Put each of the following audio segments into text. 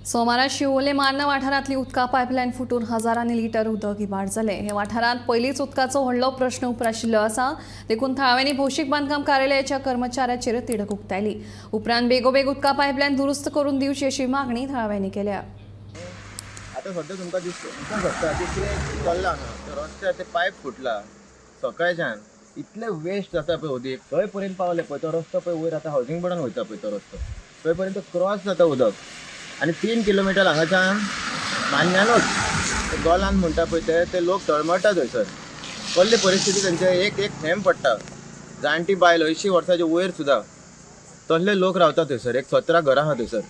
सोमारा शिवोले मार्ना वाठारांतली उदका पायपलायन फुटून हजारांनी लिटर उदक इबाड जालें। हे वाठारांत पयलींच उदकाचो व्हडलो प्रश्न उप्राशिल्लो आसा, देखून थळाव्यांनी भौशीक बांदकाम कार्यालयाच्या कर्मचाऱ्याचेर तिडक उक्तायली। उपरांत बेगोबेग उदका पायपलायन दुरुस्त करून दिवची अशी मागणी थळाव्यांनी केल्या। आतां सद्या तुमकां दिसूंक शकता की कितें चल्लां हांगा, रस्त्यार ते पायप फुटला सकाळच्यान, इतलें वेस्ट जाता पळय उदीक, थंय पर्यंत पावलें पळय तो रस्तो पळय वयर आतां हावजींग बोर्डान वयता पळय तो रस्तो, थंय पर्यंत क्रॉस जाता उदक। आनी 3 किलोमिटर हांगाच्यान मान्यानूच गोलान म्हणटा पळय ते लोक तळमळटा थंयसर, कसली परिस्थिती तेंचे, एक एक थेंब पडटा। जाणटी बायल 80 वर्सांचे वयर सुद्दां तसले लोक रावता थंयसर, एक 17 घरां आहा थंयसर,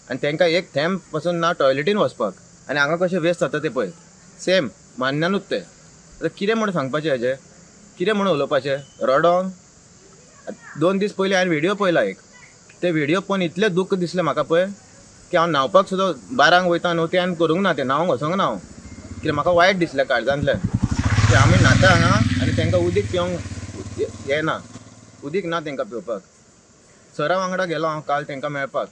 आनी तांकां एक थेंब पसून ना टॉयलेटीन वचपाक। आनी हांगा कशें वेस्ट जाता ते पळय, सेम मान्यानूच ते। आतां कितें म्हूण सांगपाचें हेजें, कितें म्हूण उलोवपाचें, रडोन 2 दीस पयलीं हांवें व्हिडियो पळयला एक, ते व्हिडियो पळोवन इतलें दुख्ख दिसलें म्हाका पळय की हांव न्हांवपाक सुद्दां 12 वयता न्हू, ते हांवें करूंक ना, तें न्हांवंक वचोंक ना हांव, कित्याक म्हाका वायट दिसलें काळजांतल्यान की आमी न्हाता हांगा आनी तांकां उदीक पिवंक येना, उदीक ना तांकां पिवपाक। सरा वांगडा गेलो हांव काल तांकां मेळपाक,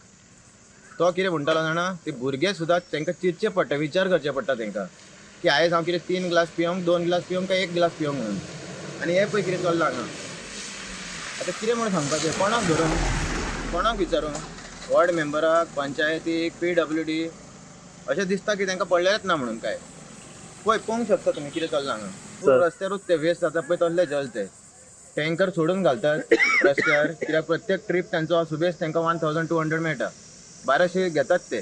तो कितें म्हणटालो जाणा, ते भुरगे सुद्दां तांकां चिंतचें पडटा, विचार करचे पडटा तांकां की आयज हांव कितें 3 ग्लास पिवंक, 2 ग्लास पिवंक काय 1 ग्लास पिवंक म्हणून। आनी हें पळय कितें चल्लां हांगा। आतां कितें म्हणून सांगपाचें, कोणाक धरून, कोणाक विचारूं, वॉर्ड मेंबराक, पंचायतीक, PWD, अशें दिसता की तांकां पडलेलेंच ना म्हणून काय। पळय पळोवंक शकता तुमी कितें चल्लां हांगा, रस्त्यारूच ते वेस्ट जाता पळय तसले जल, ते टँकर सोडून घालतात रस्त्यार, कित्याक प्रत्येक ट्रीप तांचो सुबेज तांकां 1200 मेळटा, 1200 घेतात ते।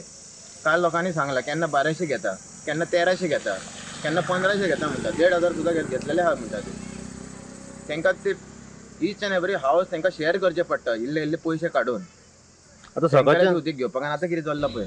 काल लोकांनी सांगलां केन्ना 1200 घेता, केन्ना 1300 घेता, केन्ना 1500 घेता म्हणटा, 1500 सुद्दां घेतलेले आहा म्हणटा ते। तांकां ते ईच एन्ड एवरी हावस तांकां शेअर करचें पडटा, इल्ले इल्ले पयशे काडून आतां सगळ्यांक उदीक घेवपाक। आनी आतां कितें चल्लां पळय।